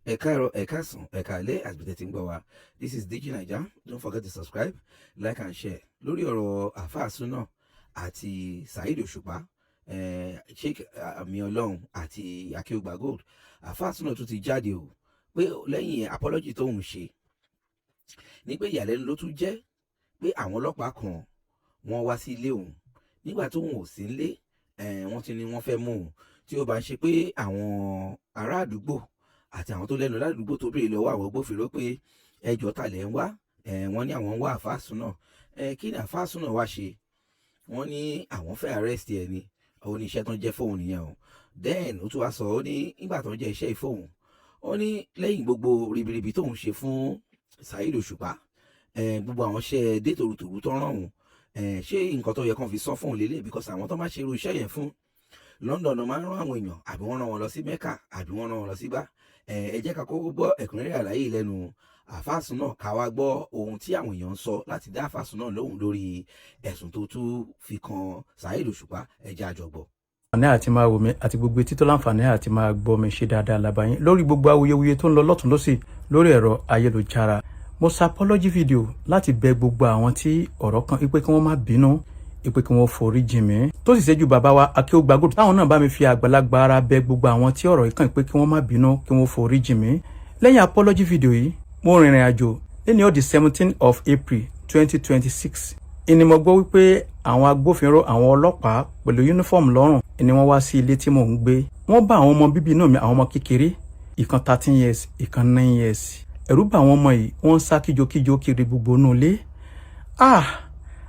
Ẹ káàárọ̀, ẹ káàsán, ẹ káalẹ́ àti tẹ́tí ń gbọ́ wa. This is Digi Naija. Don't forget to subscribe, like and share. Lórí ọ̀rọ̀ Àáfàá Súnà àti Saheed Òṣùpá, Sheikh Àmì Ọlọ́run àti Akeugba Gold, Àáfàá Súnà tún ti jáde o, pé lẹ́yìn apology tóun ṣe ní pé ìyàlẹ́nu ló tún jẹ́ pé àwọn ọlọ́pàá kan wọ́n wá sí ilé òun nígbà tóun ò sí nílé. Wọ́n ti ní wọ́n fẹ́ mú òun, tí ó bá ń ṣe pé àwọn ará àdúgbò àti àwọn tó lẹ́nu ládùúgbò tó béèrè lọ́wọ́ àwọn agbófinró pé ẹjọ́ ta lẹ̀ ń wá. Wọ́n ní àwọn ń wá Àáfàá Súnà. Kí ni Àáfàá Súnà wá ṣe? Wọ́n ní àwọn fẹ́ arrest ẹ̀ ni. Ó ní iṣẹ́ tó ń jẹ́ fóun nìyẹn o. Then ó tún wá sọ, ó ní nígbà tó ń jẹ́ iṣẹ́ ìfóun, ó ní lẹ́yìn gbogbo ribiribi tóun ṣe fún Saheed Òṣùpá, gbogbo àwọn iṣẹ́ dé tòrutòru tó rán òun, ṣé nǹkan tó yẹ kán fi sọ fóun lélẹ̀? Because àwọn tó máa ṣe irú iṣẹ́ yẹn fún London náà máa ń rán àwọn èèyàn, àbí wọ́n rán wọn lọ sí Mecca, àbí wọ́n rán wọn lọ sí gbá. Ẹ jẹ́ ká kọ́kọ́ gbọ́ ẹ̀kúnrẹ́rẹ́ àlàyé lẹ́nu Àáfàá Súnà, ká wá gbọ́ ohun tí àwọn èèyàn ń sọ láti dá Àáfàá Súnà lóhùn lórí ẹ̀sùn tó tún fi kan Saheed Òṣùpá. Ẹ jẹ́ a jọ gbọ́. Àǹfààní àti máa wò mí àti gbogbo etí tó láǹfààní àti máa gbọ́ mi, ṣe dáadáa lábàáyín lórí gbogbo awuyewuye tó ń lọ lọ́tún lọ́sì lórí ẹ̀rọ ayélujára. Mo ṣe apology video láti bẹ gbogbo àwọn tí ọ̀rọ̀ kan pé kí wọ́n má bínú, pé kí wọ́n forí jì mí, tó sì ṣẹ́jú bàbá wa Akéwùgbà Gold, táwọn náà bá mi fi àgbàlagbà ara bẹ gbogbo àwọn tí ọ̀rọ̀ yìí kàn pé kí wọ́n má bínú, kí wọ́n forí jì mí. Lẹ́yìn apology video yìí, mo rìnrìn àjò lẹ́ni ọdí 17 of April 2026. Ìní mo gbọ́ wípé àwọn agbófinró, àwọn ọlọ́pàá pẹ̀lú uniform lọ́rùn ni wọ́n wá sí ilé tí mò ń gbé. Wọ́n bá àwọn ọmọ bíbí inú mi, àwọn ọmọ kékeré, ìkan 13 years, ìkan 9 years. Ẹ̀rù bà àwọn ọmọ yìí, wọ́n ń sá kíjokíjo kiri gbogbo inú ilé. Ah,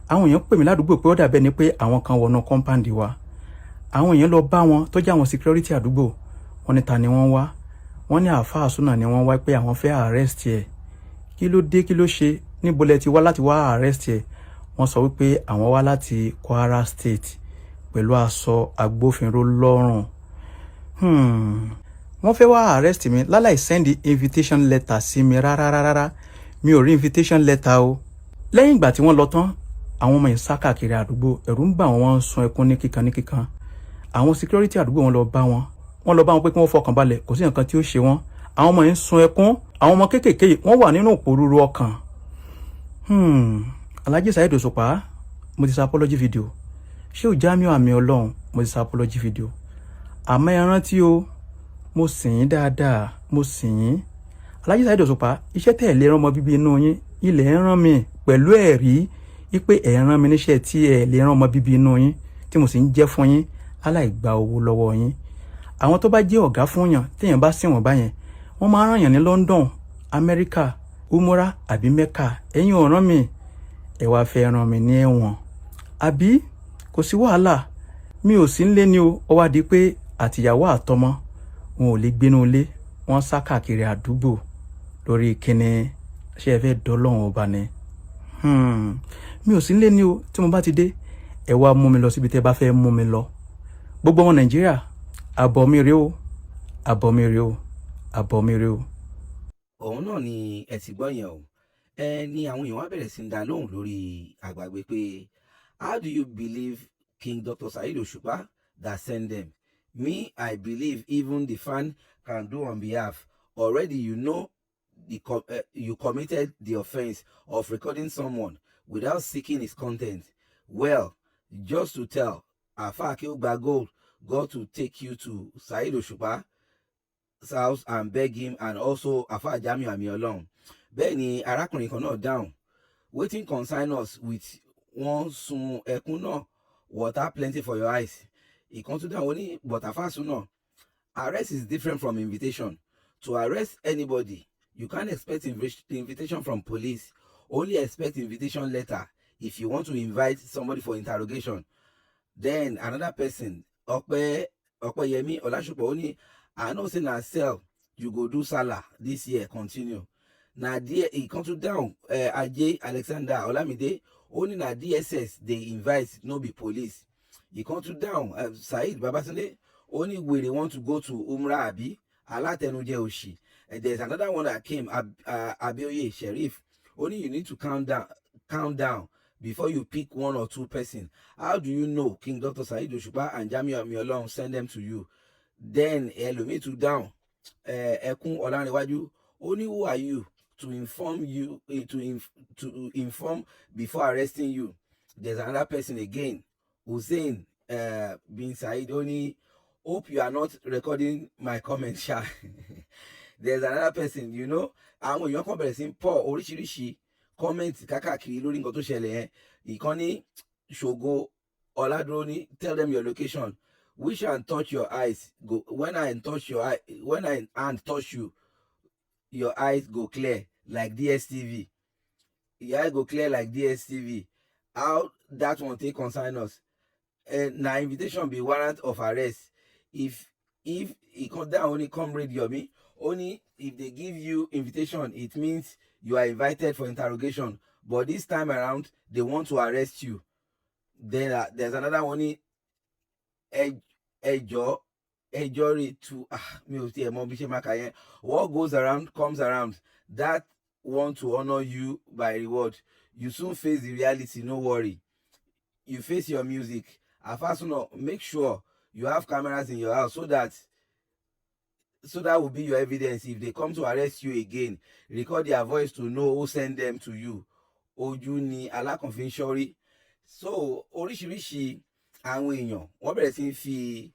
àwọn èèyàn pè mí ládùúgbò pé ó dàbẹ́ ni pé àwọn kan wọnú compound wa. Àwọn èèyàn lọ bá wọn tó jẹ́ àwọn security àdúgbò. Wọ́n ní ta ni wọ́n wá? Wọ́n ní Àáfàá Súnà ni wọ́n wá, pé àwọn fẹ́ arrest ẹ̀. Kí ló dé? Kí ló ṣe? Níbo lẹ ti wá láti wá arrest ẹ̀? Wọ́n sọ wípé àwọn wá láti Kwara State pẹ̀lú aṣọ agbófinró lọ́rùn. Wọ́n fẹ́ wá arrest mi láláì send invitation letter sí mi rárá rárá. Mi ò rí invitation letter o. Lẹ́yìn ìgbà tí wọ́n lọ tán, àwọn ọmọ yìí sá káàkiri àdúgbò, ẹ̀rù ń bà wọ́n, wọ́n ń sun ẹkún ní kíkan ní kíkan. Àwọn security àdúgbò, wọn lọ bá wọn, wọ́n lọ bá wọn pé kí wọ́n fọkàn balẹ̀, kò sí nǹkan tí ó ṣe wọ́n. Àwọn ọmọ yìí ń sun ẹkún. Àwọn ọmọ kéékèèké yìí, wọ́n wà nínú òpòrúurú ọkàn. Alhaji Saheed Òṣùpá, mo ti ṣe apology video. Ṣé ò Jamiu Àmì Ọlọ́run, mo ti ṣe apology video. Àmọ́ ẹ rántí o, mo sìn yín dáadáa, mo sìn yín. Alhaji Saheed Òṣùpá, iṣẹ́ tẹ̀ lè rán ọmọ bíbí inú yín ilẹ̀ ń rán mi pẹ̀lú ẹ̀rí wípé ẹ̀ ń rán mi níṣẹ́ tí ẹ̀ lè rán ọmọ bíbí inú yín, tí mo sì ń jẹ́ fún yín láláì gba owó lọ́wọ́ yín. Àwọn tó bá jẹ́ ọ̀gá fún yàn, téèyàn bá sìn wọ́n báyẹn, wọ́n máa ń rán yàn ní London, Amẹ́ríkà, umura àbí Mecca. Ẹ̀yin ò rán mi, ẹ wá fẹ́ rán mi ní ẹ̀wọ̀n, àbí? Kò sí wàhálà, mi ò sí nílé ni o. Ó wá di pé àtìyàwó àtọmọ wọn ò lè gbénú ilé, wọ́n sá káàkiri àdúgbò lórí kíni? Ṣé ẹ fẹ́ dọ́lọ́run ọba ni? Mi ò sí nílé ni o. Tí mo bá ti dé, ẹ wá mú mi lọ síbi tẹ́ bá fẹ́ mú mi lọ. Gbogbo ọmọ Nàìjíríà, àbọ̀ mi rèé o, àbọ̀ mi rèé o, àbọ̀ mi rèé o. Òun náà ni ẹ ti gbọ́ yẹn o. Ẹ ní àwọn èèyàn wá bẹ̀rẹ̀ sí ń dá lóhùn lórí àgbàgbé pé, "How do you believe King Dr. Saheed Òṣùpá that send them? Me, I believe even the fan can do on behalf. Already you know you committed the offence of recording someone without seeking his consent. Well, just to tell Afa Akeugba Gold got to take you to Saheed Òṣùpá house and beg him and also Afa Jamiu Àmì Ọlọ́run." Bẹ́ẹ̀ ni arákùnrin kan náà dáhùn, "Wetin concern us with wọ́n sun ẹkún náà? Water plenty for your eyes." Ìkan tún dáhùn, ó ní, "But Afa Suna, arrest is different from invitation. To arrest anybody, you can't expect invitation from police. Only expect invitation letter if you want to invite somebody for interrogation." Then another person, Ọpẹ́ Ọpẹ́yẹmí Ọlásùpọ̀, ó ní, "I know say na sell you go do Sallah this year, continue na there." Ìkan tún dáhùn, Ajé Alexander Olamide, ó ní, "Na DSS dey invite, no be police." Ìkan tún dáhùn, Saheed Babatunde, ó ní, "Wèrè want to go to Umrah àbí alátẹnujẹ òṣì." There is another one that came, Abioye Sheriff, ó ní, "You need to calm down, calm down before you pick one or two person. How do you know King Dr. Saheed Òṣùpá and Jamiu Ami Olohun send them to you?" Then ẹlòmíì tún dáhùn. Ẹkún Ọlárẹ̀wájú, ó ní, "Who are you to inform you to inform before arresting you?" There's another person again, Hussein bin Said, ó ní, "Hope you are not recording my comment sha." There's another person. Àwọn èèyàn kan bẹ̀rẹ̀ sí ń pọ̀ oríṣiríṣi comment kákàkiri lórí nǹkan tó ṣẹlẹ̀ yẹn. Ìkan ní Ṣògo Ọládúró ní, "Tell them your location. Which hand touch your eyes go when I touch your eye, when I hand touch you, your eyes go clear like DSTV. Your eye go clear like DSTV. How that one take concern us? Na invitation be warrant of arrest." If e come down only, Comrade Yomi only, "If they give you invitation, it means you are invited for interrogation, but this time around they want to arrest you." Then there's another one ní ẹjọ́ ẹjọ́ rè tu. Ah, mi ò tiẹ̀ mọ bí ṣe máa kà yẹn. "What goes around comes around. That want to honour you by reward. You soon face the reality. No worry, you face your music. Afasuna, make sure you have cameras in your house so that will be your evidence. If they come to arrest you again, record their voice to know who send them to you. Ojú ni alákànfin ṣọ́rí." So oríṣiríṣi àwọn èèyàn, wọ́n bẹ̀rẹ̀ sí í fi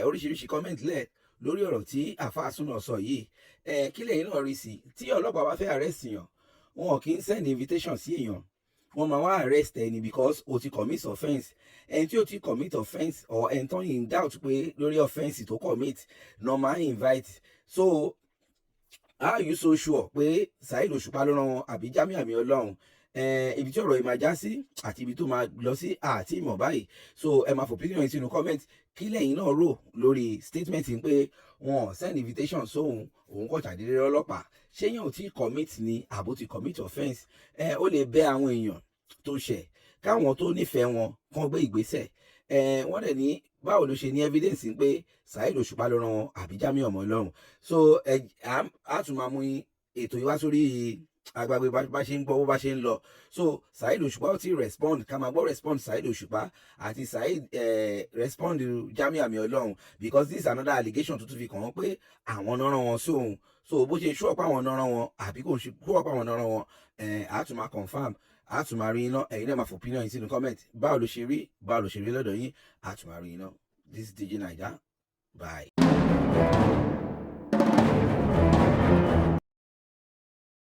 oríṣiríṣi comment lẹ̀ lórí ọ̀rọ̀ tí àfàsúnà sọ yìí. Kí lẹ̀yin náà rí sí? Tí ọlọ́pàá bá fẹ́ arrest èèyàn, wọn kì í send invitation sí èèyàn, wọ́n máa wá arrest ẹni because o ti commit offence. Ẹni tí o ti commit offence or ẹni tó in doubt pé lórí offence tó commit no máa invite. So how are you so sure pé Saheed Òṣùpá ló rán wọn àbí Jamiu Àmì Ọlọ́run? Ibi tí ọ̀rọ̀ yìí máa já sí àti ibi tó máa lọ sí àti ìmọ̀ báyìí. So ẹ máa fò opinion yín sínú comment. Kí lẹ́yìn náà rò lórí statement pé wọn send invitation sóhun, òun kò ṣàdédé ọlọ́pàá? Ṣé yẹn ò tí commit ni àbó ti commit offence? Ẹ ó lè bẹ àwọn èèyàn tó ṣẹ̀, káwọn tó nífẹ̀ẹ́ wọn kàn gbé ìgbésẹ̀. Ẹ wọ́n dẹ̀ ní báwo ló ṣe ní evidence pé Saheed Òṣùpá ló rán wọn àbí Jamiu ọmọ Ọlọ́run? So ẹ á tún máa mú ètò yìí wá sórí agbègbè bá ṣe ń gbọ́ bó bá ṣe ń lọ. So Saheed Òṣùpá ó ti respond, ká máa gbọ́ respond Saheed Òṣùpá àti Saheed respond Jamiu Àmì Ọlọ́run, because this is another allegation tuntun fi kàn wọ́n pé àwọn náà rán wọn sóhun. So bó ṣe ṣú ọ̀pọ̀ àwọn náà rán wọn àbí kò ṣe kú ọ̀pọ̀ àwọn náà rán wọn, á tún máa confirm, á tún máa rí iná. Ẹ̀yin náà máa fò opinion yín sínú comment. Báwo ló ṣe rí? Báwo ló ṣe rí lọ́dọ̀ yín? Á tún máa rí iná. This is DJ Naija. Bye.